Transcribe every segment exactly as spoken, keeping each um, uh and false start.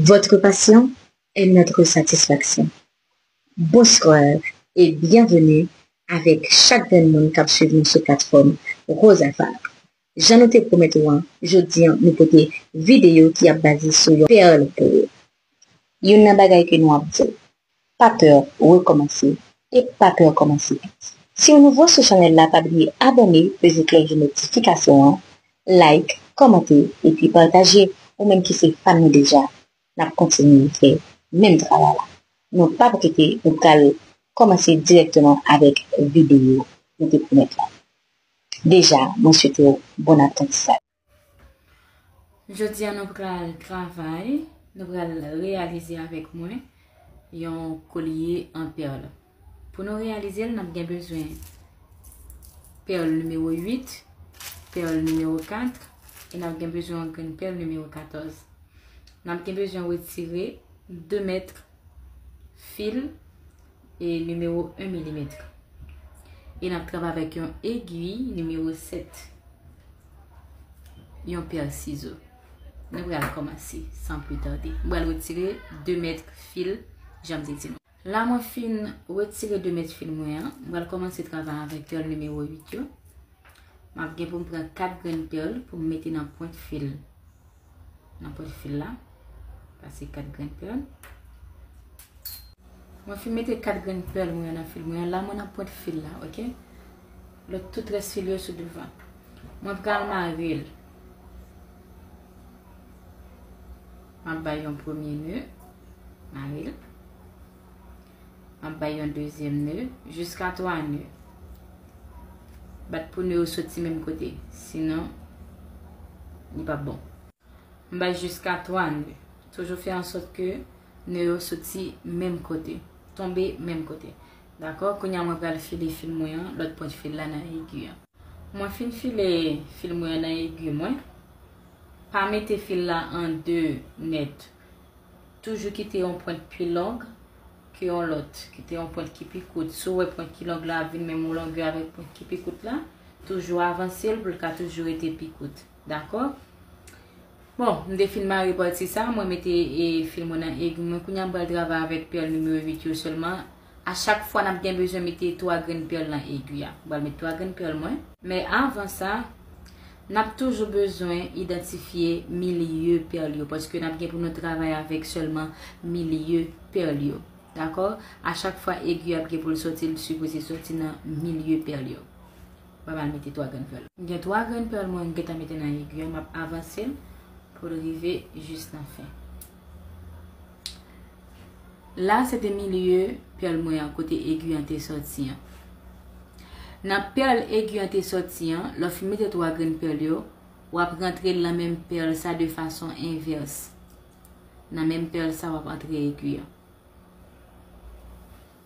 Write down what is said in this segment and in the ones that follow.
Votre passion est notre satisfaction. Bonsoir et bienvenue avec chak grenn moun k ap swiv nou sou platfòm Rosa Fab. Jan nou te pwomèt ou an, jodi an nou pote videyo ki ap baze sou yon pèl pou ou. Youn nan bagay ke nou ap di w, pa pè rekòmanse e pa pè kòmanse piti. Si w nouvo sou chanèl la, pa bliye abòne, peze klòch de notifikasyon an, like, kòmante epi pataje. Ou menm ki se fan nou deja, n ap kontinye fè menm travay la. Nou p ap rete, nou pral kòmanse dirèkteman avèk videyo nou te pwomèt la. Deja, mwen swete w bon aprantisaj. Jodi a nou pral travay, nou pral reyalize avèk mwen yon kolye an pèl. Pou nou reyalize l, n ap gen bezwen pèl nimewo uit, pèl nimewo kat, e n ap gen bezwen yon grenn pèl nimewo katòz. N ap gen bezwen retire de mèt fil e nimewo en milimèt. E n ap travay avèk yon egi nimewo sèt. Yon pè sizo. Nou pral kòmanse san pli tande. Mwen pral retire de mèt fil, jan m te di nou. La mwen fin retire de mèt fil mwen an, mwen pral kòmanse travay avèk pèl nimewo uit yo. M ap gen pou m pran kat grenn pèl pou m mete nan pwent fil. Nan pwent fil la, pase kat grenn pèl. Mwen fin mete kat grenn pèl mwen yo nan fil mwen yo. La mwen nan pwent fil la, oke? Lòt tout rès fil yo sou devan. Mwen pral mare l. M ap bay yon premye ne, mare l. M ap bay yon dezyèm ne, jiska twa ne. Bat pou ne yo soti menm kote, sinon li p ap bon. M bay jiska twa ne. Toujou fè ansòt ke ne yo soti menm kote, tonbe menm kote. Dakò? Kounye a mwen pral file fil mwen an, lòt pwent fil la nan egi an. Mwen fin file fil mwen an nan egi mwen. Pa mete fil la an de nèt. Toujou kite yon pwent pi long ke yon lòt. Kite yon pwent ki pi kout. Si w wè pwent ki long la ap vin menm yon longè avèk pwent ki pi kout la, toujou avanse l pou l ka toujou rete pi kout. Dakò? Bon, m te fin mare pati sa, mwen mete, e, fil mwen nan egi mwen. Kounye a m pral travay avèk pèl nimewo uit yo sèlman. A chak fwa n ap gen bezwen mete twa grenn pèl nan egi a. M pral met twa grenn pèl mwen. Men avan sa, n ap toujou bezwen idantifye milye pèl yo, paske n ap gen pou nou travay avèk sèlman milye pèl yo. Dakò? A chak fwa egi a ap gen pou l soti, l sipoze soti nan milye pèl yo. Mwen pral mete twa grenn pèl. M gen twa grenn pèl mwen gentan mete nan egi a, m ap avanse l pou l rive jis nan fen. La, se te milye pèl mwen an, kote egi an te soti an. Nan pèl egi an te soti an, lè w fin mete twa grenn pèl yo, w ap rantre l nan menm pèl sa de fason envès. Nan menm pèl sa, w ap antre egi an.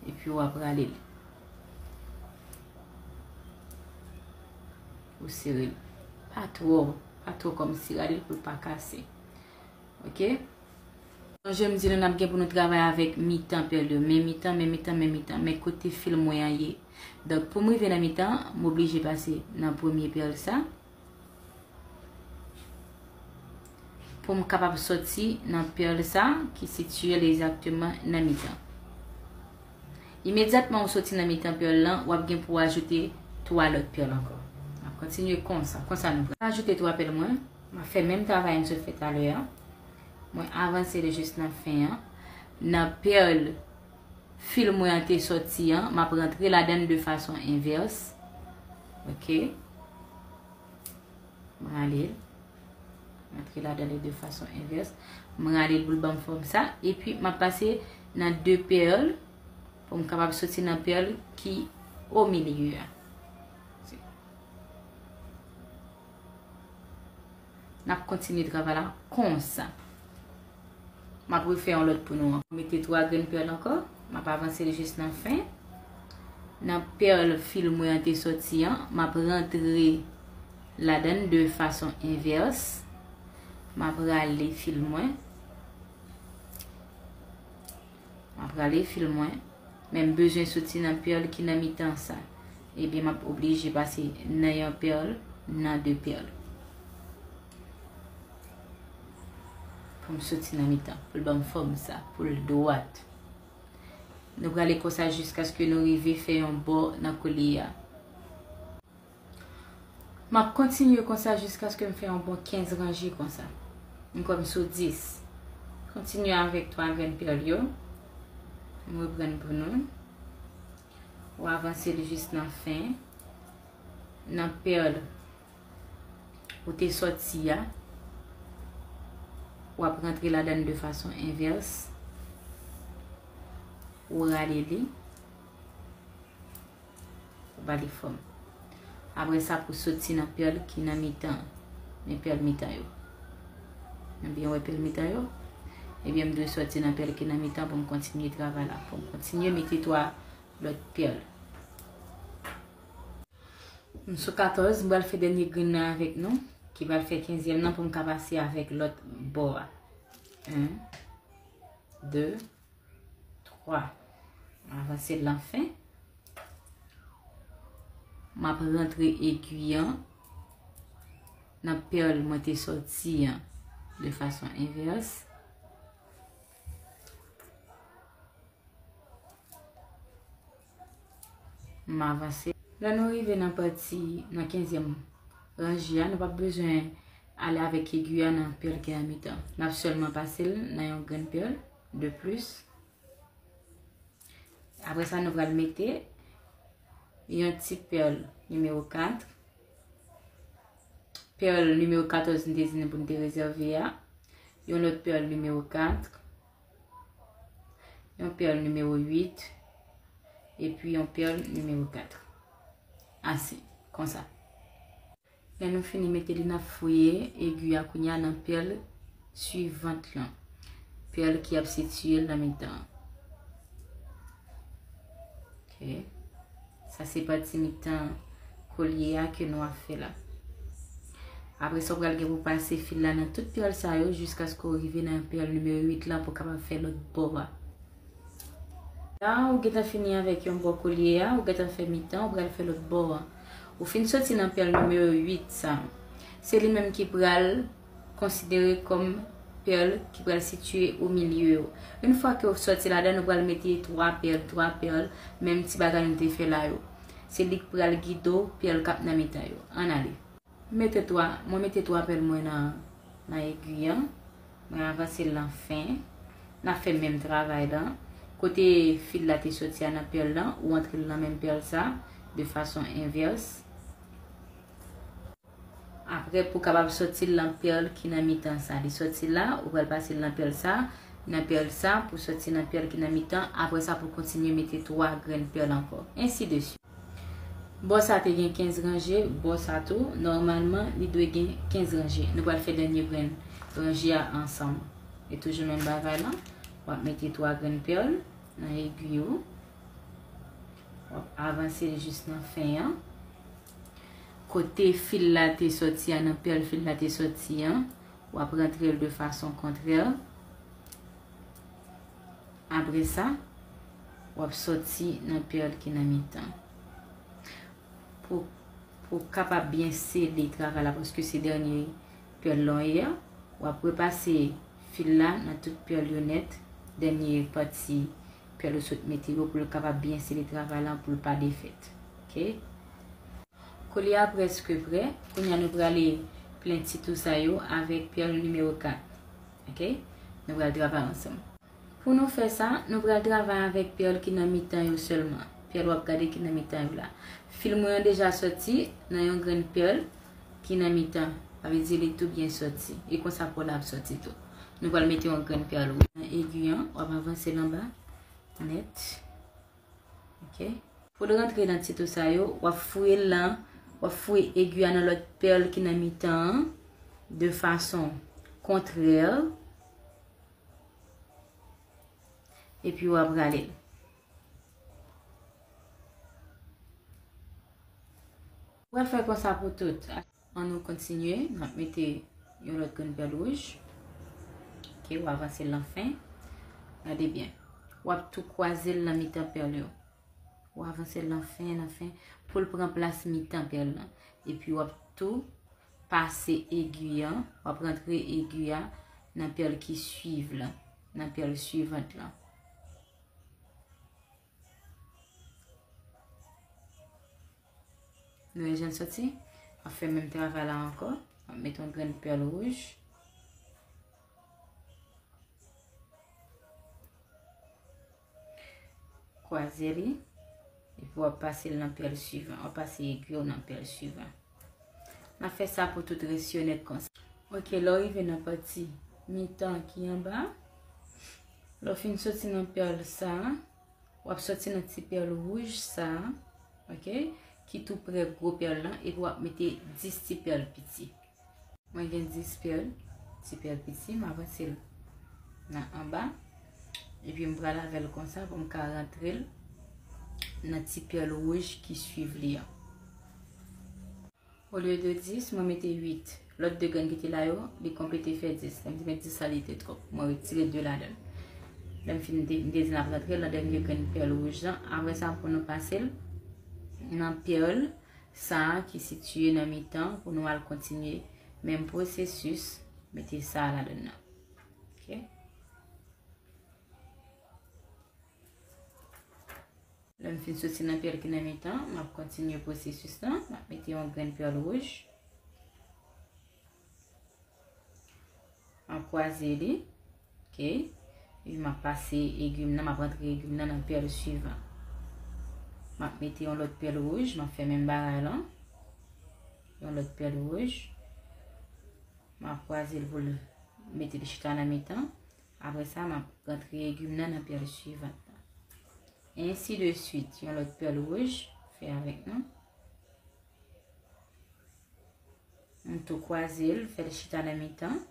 Epi w ap rale l. Ou sere l. Pa twò, pa twò kòmsi, rale l pou l pa kase. Oke? Sonje m di nou n ap gen pou nou travay avèk mitan pèl yo. Men mitan, men mitan, men mitan. Men kote fil mwen an ye. Donk, pou m rive nan mitan, m oblije pase nan premye pèl sa. Pou m kapab soti nan pèl sa ki sitiye l egzakteman nan mitan. Imedyatman ou soti nan mitan pèl lan, w ap gen pou w ajoute twa lòt pèl ankò. M ap kontinye konsa. Konsa nou pral ajoute twa pèl mwen. M ap fè menm travay m sot fè talè a. Mwen avanse l jis nan fen an. Nan pèl fil mwen an te soti an, m ap rantre ladan l de fason envès. Oke. M rale l. M antre ladan li de fason envès. M rale l pou l ban m fòm sa. Epi, m ap pase nan de pèl pou m kapab soti nan pèl ki o milye a. N ap kontinye travay la konsa. M ap refè yon lòt pou nou an. Mete twa grenn pèl ankò. M ap avanse l jis nan fen. Nan pèl fil mwen an te soti an, m ap rantre ladan l de fason envès. M ap rale fil mwen. M ap rale fil mwen. Men m bezwen soti nan pèl ki nan mitan sa. Ebyen, m ap oblije pase nan yon pèl, nan de pèl. Pou m soti nan mitan, pou l ban m fòm sa, pou l dwat. Nou prale konsa jiskaske nou rive fè yon bò nan kolye a. M ap kontinye konsa jiskaske m fè yon bon kenz ranje konsa. M kwè m sou dis. Kontinye avèk twa grenn pèl yo. M reprann pou nou. Ou avanse l jis nan fen. Nan pèl ou te sòti a, w ap rantre ladan l de fason envès. Ou rale li. Ou ba li fòm. Apre sa, pou soti nan pèl ki nan mitan. Men pèl mitan yo. Nou byen wè pèl mitan yo? Ebyen, m dwe soti nan pèl ki nan mitan pou m kontinye travay la. Pou m kontinye mete twa lòt pèl. M sou katòz, m pral fè dènye grenn nan avèk nou, ki pral fè kenzyèm nan pou m ka pase avèk lòt bò a. En, de, twa. M avanse l lan fen. M ap rantre egi an nan pèl mwen te sòti an de fason envès. M avanse. Lè nou rive nan pati, nan kenzyèm ranje a, nou p ap bezwen ale avèk egi a nan pèl ki nan mitan. N ap sèlman pase l nan yon grenn pèl de plis. Apre sa, nou pral mete yon ti pèl nimewo kat. Pèl nimewo katòz, m te di nou pou n te rezève a. Yon lòt pèl nimewo kat. Yon pèl nimewo uit. Epi yon pèl nimewo kat. Ase, konsa. Lè nou fini mete li, n ap fouye egi a kounye a nan pèl suivant lan. Pèl ki ap sitiye l nan mitan an. Ok. Sa se pati mitan kolye a ke nou ap fè la. Apre sa, w pral gen pou pase fil la nan tout pèl sa yo jiskaske w rive nan pèl nimewo uit la pou w kapab fè lòt bò a. La, ou gentan fini avèk yon bò kolye a, ou gentan fè mitan, ou pral fè lòt bò a. Ou fin soti nan pèl nimewo uit sa. Se li menm ki pral konsidere kòm pèl ki pral sitiye o milye yo. Yon fwa ke w sòti ladan, nou pral mete twa pèl, twa pèl, menm ti bagay nou te fè la yo. Se li k pral gide w pèl k ap nan mitan yo. Ann ale. M mete twa, mwen mete twa pèl mwen nan, nan egi an. Mwen avanse l nan fen. N ap fè menm travay lan. Kote fil la te sòti a nan pèl lan, ou antre l nan menm pèl sa, de fason envès. Apre, pou w kapab sòti l nan pèl ki nan mitan sa, li sòti la, ou pral pase l nan pèl sa, nan pèl sa, pou sòti nan pèl ki nan mitan. Apre sa, pou kontinye mete twa grenn pèl ankò. Ensi de suit. Bò sa te gen kenz ranje, bò sa tou, nòmalman, li dwe gen kenz ranje. Nou pral fè dènye grenn ranje a ansanm. E toujou menm bagay lan, w ap mete twa grenn pèl nan egi yo. W ap avanse l jis nan fen an. Kote fil la te sòti a, nan pèl fil la te sòti an, w ap rantre l de fason kontrè. Apre sa, w ap sòti nan pèl ki nan mitan. Pou, pou w kapab byen sele travay la, paske se dènye pèl lan w ye a, w ap repase fil la nan tout pèl yo nèt, dènye pati pèl ou sot mete yo, pou l kapab byen sele travay lan, pou l pa defèt. Ok? Kolye a prèske prè. Kounye a nou prale plen ti tou sa yo avèk pèl nimewo kat. Ok? Nou pral travay ansanm. Pou nou fè sa, nou pral travay avèk pèl ki nan mitan yo sèlman. Pèl w ap gade ki nan mitan yo la. Fil mwen an deja sòti nan yon grenn pèl ki nan mitan. Sa vle di li tou byen sòti. E konsa pèl la ap sòti tou. Nou pral mete yon grenn pèl wouj nan egi an. W ap avanse l anba nèt. Ok. Pou l rantre nan ti tou sa yo, w ap fouye l lan, w ap fouye egi a nan lòt pèl ki nan mitan an, de fason kontrè. Epi w ap rale l. W ap fè konsa pou tout. Ann nou kontinye, n ap mete yon lòt grenn pèl wouj. Ok, w avanse l lan fen. Gade byen. W ap tou kwaze l nan mitan pèl yo. W avanse l lan fen, lan fen, pou l pran plas mitan pèl lan. Epi w ap tou pase egi an, w ap rantre egi a nan pèl ki swiv la, nan pèl suivant la. Nou wè jan l soti? W ap fè menm travay la ankò. W ap mete yon grenn pèl wouj. Kwaze li. Epi w ap pase l nan pèl suivan. W ap pase egi w nan pèl suivan. N ap fè sa pou tout rès yo nèt konsa. Ok, lè w rive nan pati mitan ki anba, lè w fin soti nan pèl sa a, w ap soti nan ti pèl wouj sa a, ok, ki tou prè gwo pèl lan, epi w ap mete dis ti pèl piti. Mwen gen dis pèl, ti pèl piti, m ap rantre l nan anba, epi m pral avè l konsa pou m ka rantre l nan ti pèl wouj ki swiv li an. Olye de dis, mwen mete uit. Lòt de grenn ki te la yo, li konplete fè dis. Lè m te met dis la, li te twòp. Mwen retire de ladan l. Lè m fin, m te, m te di n ap rantre l nan dènye grenn pèl wouj lan. Apre sa, pou nou pase l nan pèl sa a ki sitiye nan mitan, pou nou al kontinye menm pwosesis, mete sa a ladan l nan. Ok? Lè m fin soti nan pèl ki nan mitan, m ap kontinye pwosesis lan. M ap mete yon grenn pèl wouj. M ap kwaze li. Ok. Epi m ap pase egi m nan, m ap rantre egi m nan nan pèl suivan. M ap mete yon lòt pèl wouj, m ap fè menm bagay lan. Yon lòt pèl wouj. M ap kwaze l pou l mete l chita nan mitan. Apre sa, m ap rantre egi m nan nan pèl suivant lan. Ensi de swit, yon lòt pèl wouj, fè avèk nou. M tou kwaze l, fè l chita nan mitan.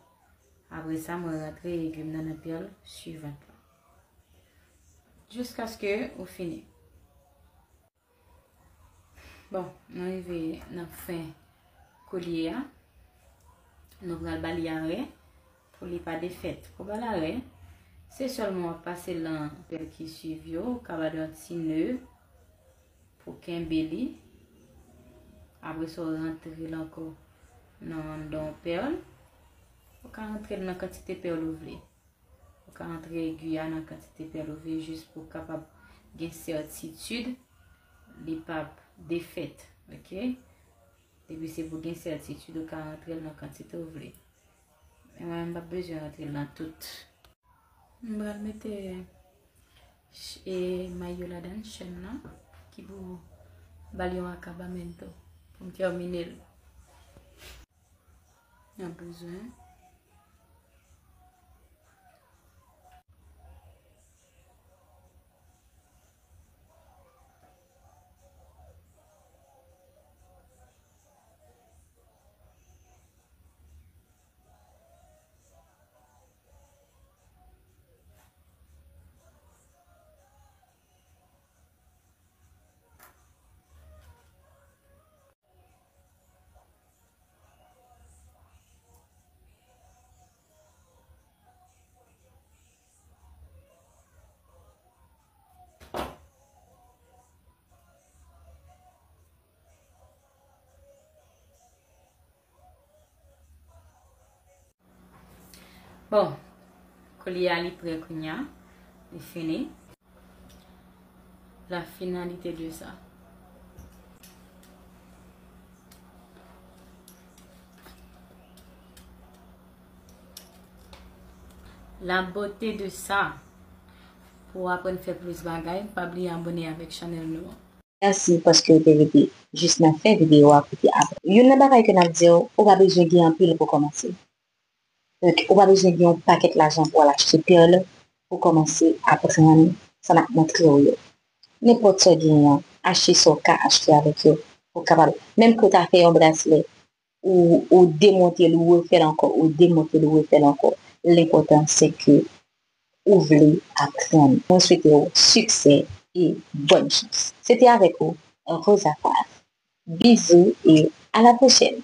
Apre sa, mwen rantre egi m nan nan pèl suivant lan. Jiskaske ou fini. Bon, nou rive nan fen kolye a. Nou pral ba li arè pou li pa defèt. Pou ba l arè, se sèlman w ap pase l nan pèl ki swiv yo, ou ka ba l yon ti ne pou kenbe li. Apre sa, w rantre l ankò nan anndan yon pèl. Ou ka rantre l nan kantite pèl ou vle. Ou ka rantre egi a nan kantite pèl ou vle jis pou w kapab gen sètitid li p ap defèt, ok? Depi se pou gen sètitid, ou ka rantre l nan kantite ou vle. Men mwen, m p ap bezwen rantre l nan tout. M pral mete ch-, e, may yo ladan, chèn nan, ki pou ba l yon akabamento pou m tèmine l. N ap bezwen. Bon, kolye a li prè kounye a, li fini. La finalité de ça. La beauté de ça. Pou w aprann fè plis bagay, pa bliye abòne avèk chanèl nou an. Mèsi paske w te rete jis nan fen videyo a pou w te aprann. Youn nan bagay ke n ap di w, ou pa bezwen gen anpil pou kòmanse. Donk, ou pa bezwen gen yon pakèt lajan pou w al achte pèl pou w kòmanse aprann sa n ap montre w yo. Nenpòt sa w genyen an, achte sa w ka achte avèk yo pou w kapab, menm ke w ta fè yon braslè, ou, ou demonte l, ou refè l ankò, ou demonte l, ou refè l ankò. Lenpòtan, se ke ou vle aprann. Mwen swete w siksè e bòn chans. Se te avèk ou, Rosa Fath. Bizou e a la pwochèn!